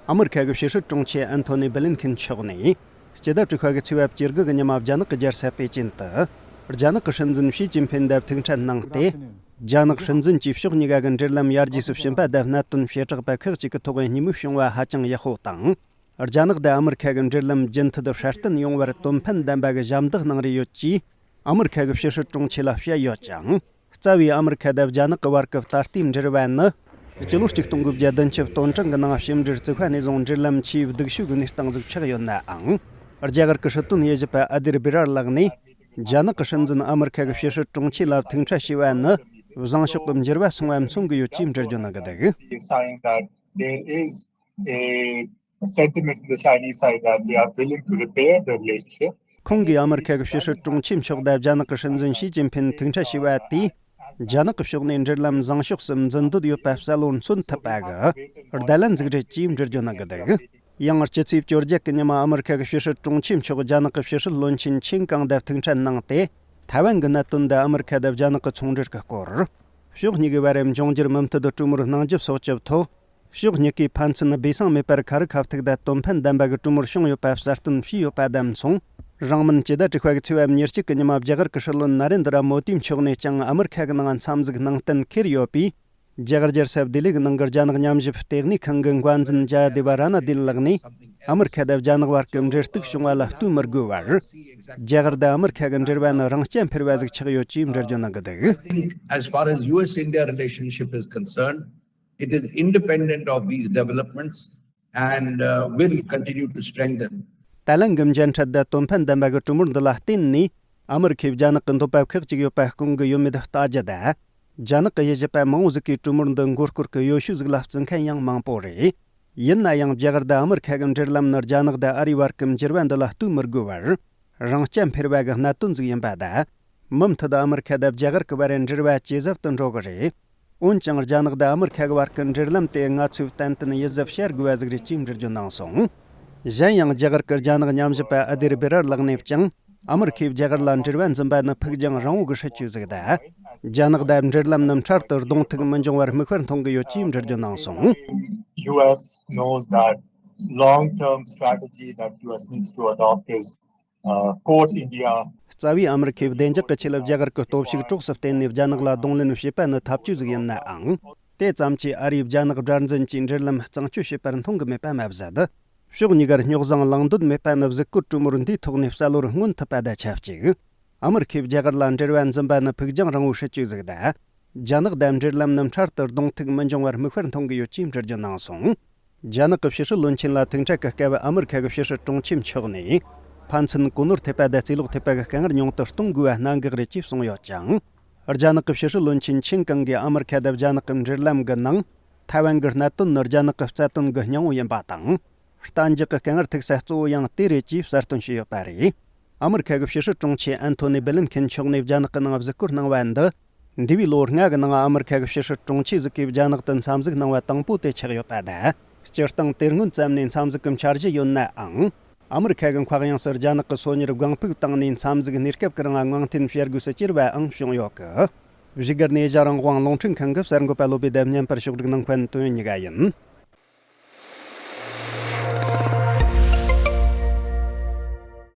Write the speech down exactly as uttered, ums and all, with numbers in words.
ཨ་མི་རི་ཁ་གི་ཕྱི་སྲིད་དྲུང་ཆེ་ཨན་ཐོ་ནི་བྷི་ལིན་ཁིན་མཆོག་ནས། སྤྱི་ཟླ་དྲུག་པ་གི་ཚེས་པ་བཅུ་དགུ་གི་ཉི་མ་རྒྱ་ནག་གི་རྒྱལ་ས་པེ་ཅིན་དུ། རྒྱ་ནག་གི་སྲིད་འཛིན་ཞི་ཅིན་ཕིན་དང་ཐུག་འཕྲད་གནང་སྟེ། རྒྱ་ནག་སྲིད་འཛིན་གྱིས་ཕྱོགས་གཉིས་ཀ་གི་འབྲེལ་ལམ་ཡར་རྒྱས་སུ་ཕྱིན་པ་དང་གནད་དོན་བྱེ་བྲག་པ་ཁག་ཅིག་གི་ཐོག་གཉིས་མོས་བྱུང་བ་ཧ་ཅང་ཡག་པོ་དང་། རྒྱ་ནག་དང་ཨ་མི་རི་ཁ་གི་འབྲེལ་ལམ་རྒྱུན་མཐུད་སྲ་བརྟན་ཡོང་བར་དོན་ཕན་ལྡན་པ་གི་ཞབས་འདེགས་གནང་རེ་ཡོད་ཅེས། ཨ་མི་རི་ཁ་གི་ཕྱི་སྲིད་དྲུང་ཆེ་ལ་བཤད་ཡོད་ཅིང་། རྩ་བའི་ཨ་མི་རི་ཁ་དང་རྒྱ་ནག་གི་བར་གྱི་ད་ལྟའི་འབྲེལ་བ་ནི། སྤྱི་ལོ་ཆིག་སྟོང་དགུ་བརྒྱ་བདུན་ཅུ་སྟོང་གྲངས་ཀྱི་ནང་ཕྱི་འབྲེལ་བཙུགས་པ་ནས་བཟུང་འབྲེལ་ལམ་ཆེས་སྡུག་ཤོས་ཀྱི་གནས་སྟངས་ཟིག་ཆགས་ཡོད་ནའང་། རྒྱ་གར་གྱི་སྲིད་དོན་དབྱེ་ཞིབ་པ་ཨ་དིར་བི་རར་ལགས་ནས། རྒྱ་ནག་གི་སྲིད་འཛིན་ཨ་མི་རི་ཁ་གི་ཕྱི་སྲིད་དྲུང་ཆེ་ལ་ཐུག་འཕྲད་བྱས་པ་ནི། བཟང་ཕྱོགས་ཀྱི་འགྱུར་བ་སོང་བ་མཚོན་གྱི་ཡོད་ཅེས་འགྲེལ་བརྗོད་གནང་གི་འདུག། Saying that there is a sentiment in the Chinese side that they are willing to repair the relationship. ཁོང་གིས་ཨ་མི་རི་ཁ་གི་ཕྱི་སྲིད་དྲུང་ཆེ་མཆོག་དང་རྒྱ་ནག་གི་སྲིད་འཛིན་ཞི་ཅིན་ཕིན་ཐུག་འཕྲད་བྱས་པ་དེས། རྒྱ་ནག་གི་ཕྱོགས་ནས་འབྲེལ་ལམ་བཟང་ཕྱོགས་སུ་འཛིན་འདོད་ཡོད་པ་གསལ་བོར་མཚོན་ཐུབ་པ་གི་བརྡ་ལན་ཟིག་རེད་ཅེས་འགྲེལ་བརྗོད་གནང་གི་འདུག། ཡང་སྤྱི་ཚེས་བཅོ་བརྒྱད་ཀྱི་ཉི་མ་ཨ་མི་རི་ཁ་གི་ཕྱི་སྲིད་དྲུང་ཆེ་མཆོག་རྒྱ་ནག་གི་ཕྱི་སྲིད་བློན་ཆེན་ཆིན་ཀང་དང་ཐུག་འཕྲད་གནང་སྟེ། ཐའེ་ཝན་གྱི་གནད་དོན་དང་ཨ་མི་རི་ཁ་དང་རྒྱ་ནག་གི་ཚོང་འབྲེལ་གྱི་སྐོར། ཕྱོགས་གཉིས་ཀྱི་བར་འབྱུང་འགྱུར་མུ་མཐུད་དུ་གྲོས་མོལ་གནང་རྒྱུ་སོགས་ཀྱི་ཐོག། ཕྱོགས་གཉིས་ཀས་ཕན་ཚུན་སྦས་གསང་མེད་པར་ཁ་རི་ཁ་ཐུག་དང་དོན་ཕན་ལྡན་པ་གི་གྲོས་མོལ་བྱུང་ཡོད་པ་གསལ་སྟོན་བྱས་ཡོད་པ་དང་མཚུངས། རིང་མིན་སྤྱི་ཟླ་དྲུག་པ་གི་ཚེས་པ་ཉེར་གཅིག་གི་ཉི་མ་རྒྱ་གར་གྱི་སྲིད་བློན་ན་རེན་དྲ་མོ་དི་མཆོག་ནས་ཀྱང་ཨ་མི་རི་ཁ་གི་ནང་མཚམས་འཛུགས་གནང་གཏན་འཁེལ་ཡོད་པས། རྒྱ་གར་རྒྱལ་ས་ལྡི་ལི་གི་ནང་གི་རྒྱ་ནག་ཉམས་ཞིབ་ལྟེ་གནས་ཁང་གི་འགོ་འཛིན་ཇ་ཡ་དེ་བ་ར་ན་དིན་ལགས་ནས། ཨ་མི་རི་ཁ་དང་རྒྱ་ནག་བར་གྱི་འབྲེལ་གཏུག་བྱུང་བ་ལ་བསྟོད་མི་དགོས་པར། རྒྱ་གར་དང་ཨ་མི་རི་ཁ་གི་འབྲེལ་བ་ནི་རང་རྐྱ་འཕེར་བ་ཟིག་ཆགས་ཡོད་ཅེས་འགྲེལ་བརྗོད་གནང་གི་འདུག། I think as far as U S India relationship is concerned, it is independent of these developments and uh, will continue to strengthen. ད་ལན་གྱི་མཇལ་འཕྲད་དང་དོན་ཕན་ལྡན་པ་གི་གྲོས་མོལ་འདི་ལ་བརྟེན་ནས། ཨ་མི་རི་ཁས་རྒྱ་ནག་གི་འདོད་པ་ཁག་ཅིག་ཡོད་པ་སྐོང་གི་ཡོད་མེད་ལྟ་རྒྱུ་དང་། རྒྱ་ནག་གི་དབྱེ་ཞིབ་པ་མང་བོ་ཟིག་གིས་གྲོས་མོལ་འདི་མགོ་སྐོར་གྱི་ཡོ་ཤུལ་ཟིག་ལ་བརྩི་མཁན་ཡང་མང་པོ་རེད། ཡིན་ན་ཡང་རྒྱ་གར་དང་ཨ་མི་རི་ཁ་གི་འབྲེལ་ལམ་ནི་རྒྱ་ནག་དང་ཨ་རིའི་བར་གྱི་འགྱུར་བ་འདི་ལ་བསྟོད་མི་དགོས་པར། རང་རྐྱ་འཕེར་བ་གི་གནད་དོན་ཟིག་ཡིན་པ་དང་། མུ་མཐུད་ཨ་མི་རི་ཁ་དང་རྒྱ་གར་གྱི་བར་འབྲེལ་བ་ཇེ་ཟབ་ཏུ་འགྲོ་གི་རེད། འོན་ཀྱང་རྒྱ་ནག་དང་ཨ་མི་རི་ཁ་གི་བར་གྱི་འབྲེལ་ལམ་དེ་ང་ཚོས་ཏན་ཏན་ཡིད་གཟབ་བྱ་དགོས་པ་ཟིག་རེད་ཅེས་འགྲེལ་བརྗོད་གནང་སོང་། གཞན་ཡང་རྒྱ་གར་གྱི་རྒྱ་ནག་ཉམས་ཞིབ་པ་ཨ་དིར་བི་རར་ལགས་ནས་ཀྱང་། ཨ་མི་རི་ཁས་རྒྱ་གར་ལ་འབྲེལ་བ་འཛིན་པ་ནི་ཕུགས་རྒྱང་རིང་བོ་གི་སྲིད་ཇུས་ཟིག་དང་། རྒྱ་ནག་དང་འབྲེལ་ལམ་ནི་འཕྲལ་དུ་གདོང་ཐུག་མི་འབྱུང་བར་དམིགས་པར་མཐོང་གི་ཡོད་ཅེས་འགྲེལ་བརྗོད་གནང་སོང་། U S knows that long-term strategy that U S needs to adopt is uh, court India. རྩ་བའི་ཨ་མི་རི་ཁས་བདེ་འཇགས་ཀྱི་ཆེད་ལ་རྒྱ་གར་གྱི་སྟོབས་ཤུགས་གྲོགས་སུ་བརྟེན་ནས་རྒྱ་ནག་ལ་གདོང་ལེན་བྱེད་པ་ནི་ཐབས་ཇུས་ཟིག་ཡིན་ནའང་། དེ་ཙམ་གྱིས་ཨ་རིས་རྒྱ་ནག་དགྲར་འཛིན་གྱི་འབྲེལ་ལམ་གཙང་སྐྱོང་བྱེད་པར་མཐོང་གི་མེད་པ་མ་ཟད། ཕྱོགས་གཉིས་ཀར་རྙོག་ཟིང་གླེང་འདོད་མེད་པ་ནི་གཟིགས་སྐོར་གྲོས་མོལ་འདིའི་ཐོག་ནས་གསལ་བོར་མངོན་ཐུབ་པ་དང་ཆབས་ཅིག། ཨ་མི་རི་ཁས་རྒྱ་གར་ལ་འབྲེལ་བ་འཛིན་པ་ནི་ཕུགས་རྒྱང་རིང་བོའི་སྲིད་ཇུས་ཟིག་དང་། རྒྱ་ནག་དང་འབྲེལ་ལམ་ནི་འཕྲལ་དུ་གདོང་ཐུག་མི་འབྱུང་བར་དམིགས་པར་མཐོང་གི་ཡོད་ཅེས་འགྲེལ་བརྗོད་གནང་སོང་། རྒྱ་ནག་གི་ཕྱི་སྲིད་བློན་ཆེན་ལ་ཐུག་འཕྲད་ཀྱི་སྐབས་ཨ་མི་རི་ཁ་གི་ཕྱི་སྲིད་དྲུང་ཆེ་མཆོག་ནས། ཕན་ཚུན་གོ་ནོར་ཐེབས་པ་དང་རྩིས་ལོག་ཐེབས་པ་གི་དཀའ་ངལ་ཉུང་དུ་གཏོང་དགོས་པ་གནད་འགག་རེད་ཅེས་གསུངས་ཡོད་ཅིང་། རྒྱ་ནག་གི་ཕྱི་སྲིད་བློན་ཆེན་ཆིན་ཀང་གིས་ཨ་མི་རི་ཁ་དང་རྒྱ་ནག་གི་འབྲེལ་ལམ་གྱི་ནང་། ཐའེ་ཝན་གྱི་གནད་དོན་ནི་རྒྱ་ནག་གི་རྩ་དོན་གྱི་སྙིང་བོ་ཡིན་པ་དང་། གཏན་འཇགས་ཀྱི་དཀའ་ངལ་ཐུག་ས་གཙོ་བོ་ཡང་དེ་རེད་ཅེས་གསལ་སྟོན་བྱས་ཡོད་པ་རེད། ཨ་མི་རི་ཁ་གི་ཕྱི་སྲིད་དྲུང་ཆེ་ཨན་ཐོ་ནི་བྷི་ལིན་ཁིན་མཆོག་ནས་རྒྱ་ནག་གི་ནང་གཟིགས་སྐོར་གནང་བ་འདི། འདས་པའི་ལོ་ལྔ་གི་ནང་ཨ་མི་རི་ཁ་གི་ཕྱི་སྲིད་དྲུང་ཆེ་ཟིག་གིས་རྒྱ་ནག་ཏུ་འཚམས་གཟིགས་གནང་བ་དང་པོ་དེ་ཆགས་ཡོད་པ་དང་། སྤྱིར་བཏང་དེ་སྔོན་ཙམ་ནས་འཚམས་གཟིགས་ཀྱི་འཆར་གཞི་ཡོད་ནའང་། ཨ་མི་རི་ཁ་གི་མཁའ་དབྱིངས་སུ་རྒྱ་ནག་གི་སོ་ཉར་སྒང་ཕུག་བཏང་ནས་འཚམས་གཟིགས་གནས་སྐབས་ཀྱི་རིང་མངགས་འཐེན་བྱེད་དགོས་སུ་གྱུར་བའང་བྱུང་ཡོད་གི། བཞུགས་སྒར་ནས་ཨེ་ཤ་རང་དབང་རླུང་འཕྲིན་ཁང་གི་གསར་འགོད་པ་བློ་བྷེ་དང་བརྙན་པར་ཕྱོགས་སྒྲིག་གནང་མཁན་དོན་གཉིས་ཀ་ཡིན།